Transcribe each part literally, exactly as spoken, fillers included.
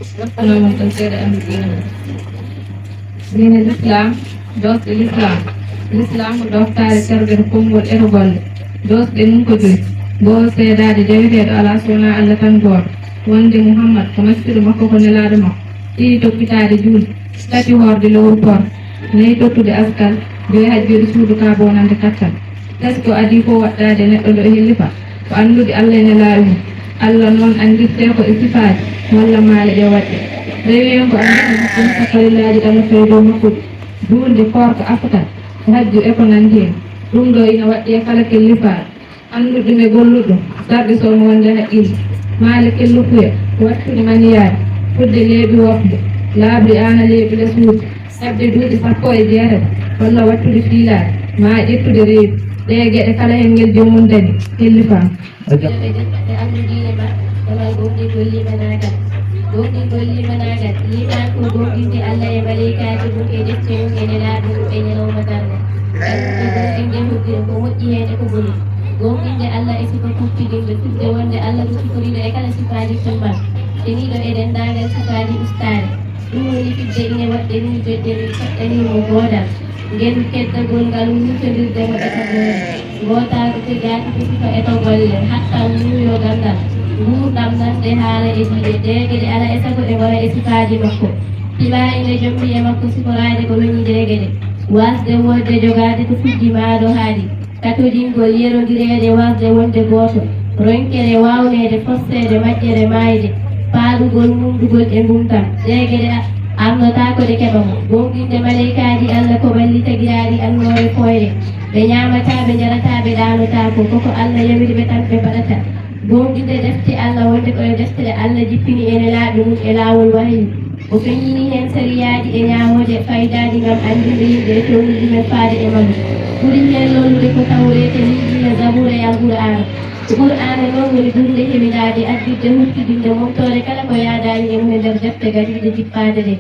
Wassalamu aleykum seeɗa anndi diine. Diine Lislaam, doosɗe Lislaam. Lislaam ko ɗoftaare terɗe ko konngol e to golle. Doosɗe mum ko joyi. Go'o seedaade deweteeɗo alaa so wonaa Allah tan gooto. Wonde Muhammad ko maccuɗo makko ko nelaaɗo makko. Ɗiɗi toppitaade juulde. Tati hoorde lewru koor. Nayi tottude askal. Joyi hajjoyde suudu Kaaba wonande kattal. Tati ko adii fof waɗɗaade neɗɗo ɗo e hellifa. Ko anndude Allah e nelaaɗo mum. Allah noon anndirtee ko e sifaaji walla maale ɗe waɗde. Rewi en ko anndude ɗum ko farillaaji Allah fawi dow makko ɗi. Juulde, koorka, asaka, hajju e ko nanndi heen. Ɗum ɗo ina waɗɗi e kala kellifaaɗo. Annduɗo ɗum e golluɗo ɗum. Sarɗi so omo wonde haqqille. Maale kellufuya, wattude maniyaaji, fudde leeɓi woɓɓe, laaɓri aana leeɓi le suudu. Hedde duuɓi sappo e jeetati, walla wattude fiilaade, maa ƴettude reedu. Ɗee geɗe kala heen ngel joom mum dañi, hellifaama. Ɓe jokka ɓe Allah diine ma, demal gomɗingol limanaagal. Gomɗingol limanaagal, liimaan ko gomɗinde Allah e maleykaaji mum e defte mum e nelaaɓe mum e ñalawma darnga. Anndude gomɗinde hoddira ko moƴƴi heen e ko boni. Gomɗinde Allah e sifa kuuɓtidinɗo, firde wonde Allah ko siforiiɗo e kala sifaaji timmal, ceniiɗo e denndaangal sifaaji ustaare. Ɗum woni fidde ine waɗde nii joƴƴe nii coɗɗanii mo goodal. Ngel keddagol ngal wurtondirde mo e tagoore. Ngootaagu tegaaki ko sifa e to golle, hattan muuyo ganndal, nguurndam nanɗe haala e diine, deege ɗe alaa e sago ɗe ngona e sifaaji makko. Piɓaa ine jommi e makko siforaade ko loñi deege ɗe, waasde woodde jogaade ko fuddi maa ɗo haaɗi. Katojingol yerondireede waasde wonde gooto, ronkere waawneede fosseede majjere maayde, paaɗugol mumɗugol e ngumdam, ɗee geɗe a-, arnotaako ɗe keɓa mo. Goongɗinde maleykaaji Alla ko ɓalli tagiraaɗi annoore fooyre, ɓe ñaamataa, ɓe njarataa, ɓe ɗaanotaako, ko ko Alla yamiri ɓe tan ɓe mbaɗata. Goongɗinde defte Alla wonde ko e deftere Alla jippini e nelaaɓe mum e laawol wahyii. O feññini heen sariyaaji e ñaamooje faydaaɗi ngam anndinde yimɓe e fewnude ɗumen faade e majje. Ɓuri heen lollude ko Tawreeta, Linjiila, Zabuura e Alqur'aana. Ko Qur'aana noon woni ɓurde heminaade, additde, huuɓtidinde, momtoore kala ko yaadaani e mum e nder defte gariiɗe jippaade ɗe.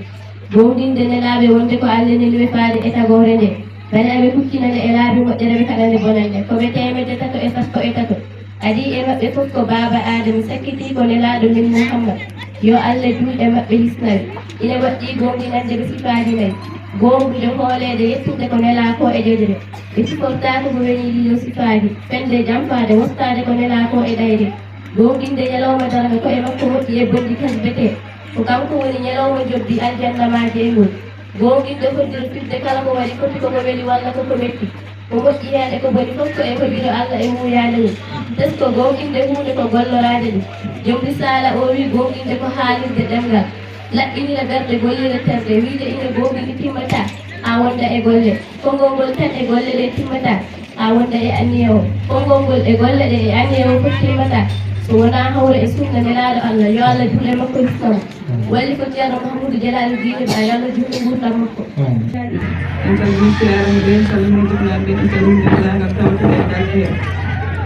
Goongɗinde nelaaɓe wonde ko Alla neli ɓe faade e tagoore nde, mbele aɓe kuccina nde e laabi moƴƴere ɓe kaɗa nde bonannde. Ko ɓe teemedde tato e sappo e tato. Adii e maɓɓe fof ko baaba Aadama, sakkitii ko nelaaɗo men Muhammad, yo Alla juul e maɓɓe hisna ɓe. Ina waɗɗii goongɗinande ɓe sifaaji nayi, goongude, hooleede, yettinde ko nelaa koo e ƴoƴre. Ɓe sifortaako ko weli ɗiɗo sifaaji, fende, jamfaade, wostaade ko nelaa koo e ɗayre. Goongɗinde ñalawma darnga ko e makko moƴƴi e bonɗi kasbetee. Ko kanko woni ñalawma njoɓdi aljanna maa jeyngol. Goongɗinde hoddira firde kala ko waɗi foti ko ko weli walla ko ko metti. Ko moƴƴi heen e ko boni fof ko e hoddiro Alla e muuyaade mum. Tesko goongɗinde huunde ko golloraade ɗum. Joom risaala o wiyi goongɗinde ko haalirde ɗemngal, laɓɓinira ɓerɗe, gollira terɗe. Wiyde ina goongɗini timmataa haa wonda e golle. Konngol ngol tan e golle ɗe timmataa haa wonda e anniya o. Konngol ngol e golle ɗe e anniya o fof timmataa so wonaa hawra e sunna nelaaɗo Alla, yo Alla juul e makko hisna mo. Walli ko Ceerno Mahamudu Jalaalu Diine Ba, yo Allah juutnu nguurndam makko. En calminii Ceerno ɓe, en calminii jibinaaɓe ɓe, en calminii denndaangal tawɓe e galle hee.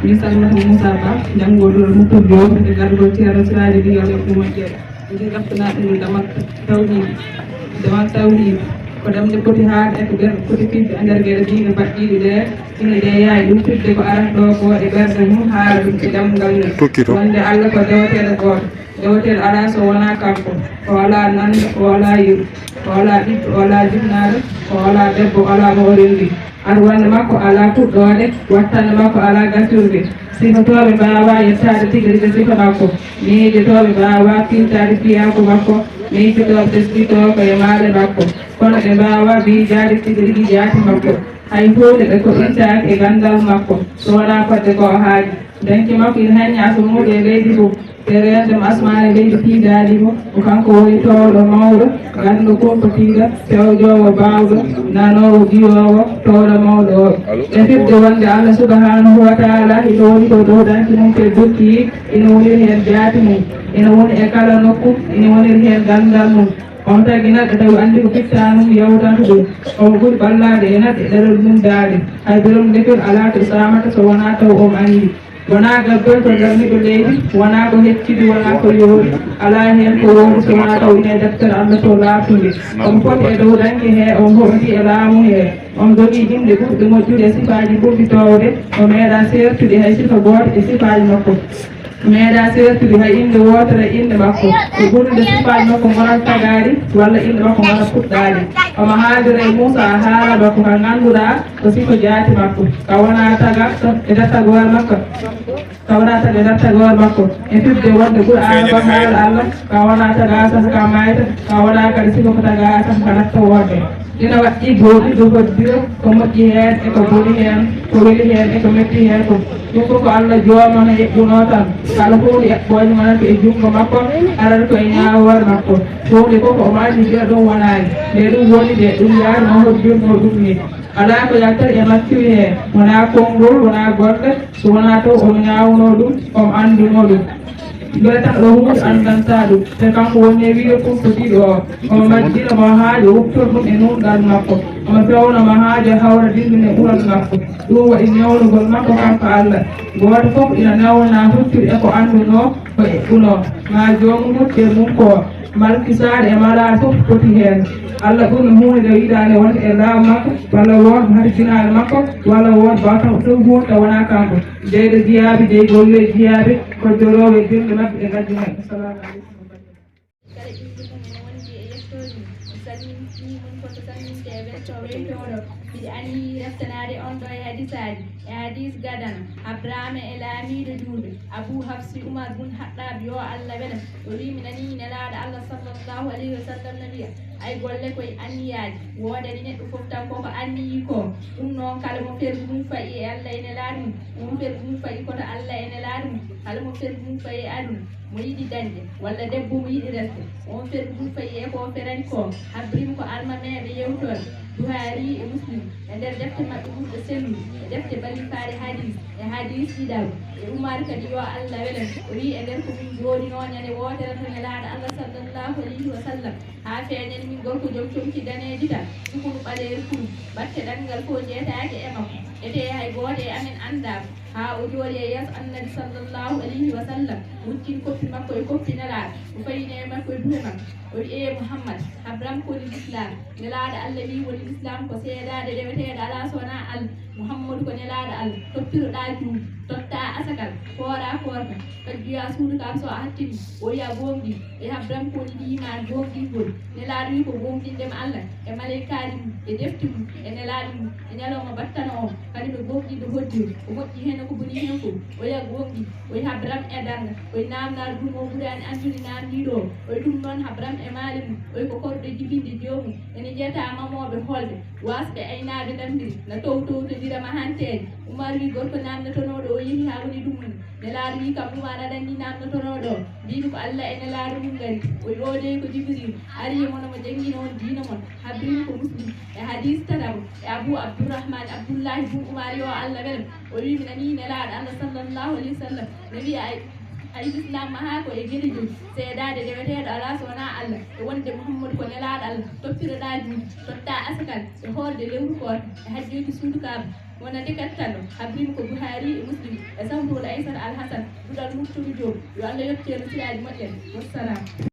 Min salmata Moussa Ba, janngo ɗo Moussa Diop, e gargol Ceerno Siraji Diop e Oumar Diop. Min ngartana ɗum damal tawhiid. Damal tawhiid ko ɗemɗe poti haalde e ko ɓerɗe poti fijde e nder geɗe diine baɗɗiiɗe ɗe, ina jeyaa e ɗum fijde ko arata ɗo ko e ɓernde mum, haala ɗum e ɗemngal mum. Tokki to. Wonde Allah ko deweteeɗo gooto. Deweteeɗo alaa so wonaa kanko. O alaa nanndo, o alaa yeru, o alaa ɓiɗɗo, o alaa jinnaaɗo, o alaa debbo, o alaa mo o renndi. Arwannde makko alaa fuɗɗoode, wattannde makko alaa gasirde. Sifotooɓe mbaawaa yettaade tigi rigi sifa makko. Miijotooɓe mbaawaa fiiltaade fiyaaku makko. Miijotooɓe teskitoo ko e maale makko. Kono ɓe mbaawaa miijaade tigi rigi jaati makko. Hay huunde ɓe koɗintaake e ganndal makko, so wonaa fodde ko o haali. Danki makko ina hannyi asamanuuji e leydi fof, e reende mo asamaani e leydi tiidaali mo. Ko kanko woni toowɗo mawɗo, ganndo kumpa tiiɗa, fewjoowo baawɗo, nanoowo ƴiwoowo, toowɗo mawɗo o. E firde wonde Allah subhanahu wa taala ina woni ko dow danki mum to e dotti, ina woniri heen jaati mum, ina woni e kala nokku, ina woniri heen ganndal mum. On tagi neɗɗo tawi anndi ko fittaanum yawtanta ɗum. Omo ɓuri ɓallaade e neɗɗo ɗerol mum daade. Hay birom ndefel alaa to saamata so wonaa taw omo anndi. Wonaa gabbel to darniiɗo leydi, wonaa ko heccidi, wonaa ko yoori, alaa heen ko woodi so wonaa taw ine e deftere Allah to laaɓtunde. Omo foti e dow danki hee, omo hoɓdi e laamu hee. Omo jogii inɗe ɓurɗe moƴƴude e sifaaji ɓurɗi toowde, o meeɗaa seertude hay sifa gooto e sifaaji makko. Meeɗa seertude hay innde wootere e inɗe makko, ko ɓurnde sifaaji makko ngonat tagaaɗi, walla inɗe makko ngonat puɗɗaaɗi. Omo haaldira e Muusaa haala makko ka ngannduɗaa ko sifo jaati makko, ka wonaa taga e dartagol makko, ka wonaa taga e dartagol makko, e firde wonde Qur'aana ko haala Allah, ka wonaa taga saka ka maayta, ka wonaa kadi sifo ko taga saka ka natta woorde. Ina waɗɗii gooduɗo hoddiro ko moƴƴi heen e ko boni heen, ko weli heen e ko metti heen fof. Ɗum fof ko Allah jooma no eɓɓunoo tan. Kala huunde eɓɓoonde wonata ko e junngo makko, arata ko e ñaawoore makko. Huunde fof ko omo anndi nde ɗum wonaani. Nde ɗum woni nde, ɗum yaari no hoddunoo ɗum ni. Alaa ko yaltata e makkiwi heen, wonaa konngol, wonaa golle, so wonaa taw omo ñaawunoo ɗum, omo anndunoo ɗum. Mbele tan ɗo huunde anndantaa ɗum, te kanko woni e wiide fof ko ɗiɗo o. Omo majjina mo haajo wuttor ɗum e nuunɗal makko. Omo fewna mo haajo hawra dillin e ɓural makko. Ɗum waɗi newnugol makko kanko Allah. Gooto fof ina newna huccir e ko anndunoo, ko eɓɓunoo. Ma joomum hucce mum ko malkisaare e malaade fof poti heen. Allah ɓurno huunde nde yiɗaande wonde e laamu makko, walla won harjinaare makko, walla won bawta ɗum huunde wonaa kanko. Jeyɗo jiyaaɓe, jey golle jiyaaɓe, ko jolooɓe birɗe maɓɓe e gajjo maɓɓe. Assalamu aleykum. Kala ɓiɗɗo mum ene wondi e yettoode mum. Mi salmini mon fof to salminte e welto weytooɗo. Miɗo anniyi raftanaade on ɗo e hadisaaji. E hadis gadana, Abrahama e laamiiɗo juulɓe, Abu Hafsi Umar bun Haɗɗaab, yo Allah wela, o wii, mi nanii Nelaaɗo Allah sallallahu alayhi wa sallam no wiya, ay golle ko e anniyaaji, woodani neɗɗo fof tan ko ko anniyi ko. Ɗum noon, kala mo fergu mum fayi e Allah e Nelaaɗo mum, mo fergu mum fayi koto Allah e Nelaaɗo mum, kala mo fergu mum fayi e aduna, mo yiɗi dañde, walla debbo mo yiɗi resde, on fergu mum fayi e ko ferani ko. Habrim ko almameeɓe yewtoore, Buhaari e Muslim, e nder defte maɓɓe ɓurɗe sellude, e defte ballifaare hadis, e hadis ɗiɗaɓo, e Umar kadi yo Allah welen, o wii e nder ko min jooɗinoo ñande wootere to Nelaaɗo Allah sallallahu alayhi wa sallam, haa feeñani min gorko joom comci daneeji tan, sukunu ɓaleeri kuru, batte ɗanngal fof jeetaaki e makko, etee hay gooto e amen anndaama. Haa o jooɗi e yeeso Annabi sallallahu alayhi wa sallam, wuccini koppi makko e koppi Nelaaɗo, o fayini e makko e duhe makko. O wi'i, ee Muhammad, habram ko woni Lislaam? Nelaaɗo Allah wi'i, woni Lislaam ko seedaade deweteeɗo alaa so wonaa Allah, Muhammadu ko Nelaaɗo Allah, toppiroɗaa juulde, tottaa asakal, kooraa koorka, fajjoyaa suudu kaa so a hattini, o wi'a, gooŋɗii. E habram ko woni liimaan gooŋɗingol? Nelaaɗo wi'i, ko gooŋɗinde mo Allah e maleykaaji mum e defte mum e Nelaaɗo mum e ñalawma battano o, kañum e gooŋɗinde hoddiro, ko moƴƴi heen e ko boni heen fof. O wi'a, gooŋɗii. O wi'i, habram e darnga? O wi'i, naamnaade ɗum o ɓuraani anndude naamniiɗo o. O wi'i, ɗum noon habram e maale mum? O wi'i, ko korɗo jibinde joomum. Ene jeyaa mamooɓe hoolɓe, waasɓe aynaaɓe ndammbiri, na towtowtondira mahanteeje. Umar wi'i, gorko naamnatonooɗo o yehi haa woni ɗum woni. Nelaaɗo wi'i, kam Umar aɗa anndi naamnotonooɗo o? Mbiimi, ko Allah e Nelaaɗo mum ngari. O wi'i, oo de ko Jibril ari e mon, omo janngina on diina mon. Habrim ko Muslim e hadiis tataɓo e Abu Abdurrahman Abdullahi bun Umar, yo Allah welen, o wi'i, mi nanii Nelaaɗo Allah sallallahu alayhi wa sallam no wi'a, ay, ay Lislaam mahaa ko e geɗe joyi, seedaade deweteeɗo alaa so wonaa Allah, e wonde Muhammadu ko Nelaaɗo Allah, toppiroɗaa juulde, tottaa asakal, e hoorde lewru koorka, e hajjoyde suudu Kaaba. Wonande kattanɗo, habrin ko Buhaari e Muslim e Sawruul Aysar Al Hasan, duɗal Murturu Joob, yo Allah yettu ceerno siraaji moƴƴere. Wassalam.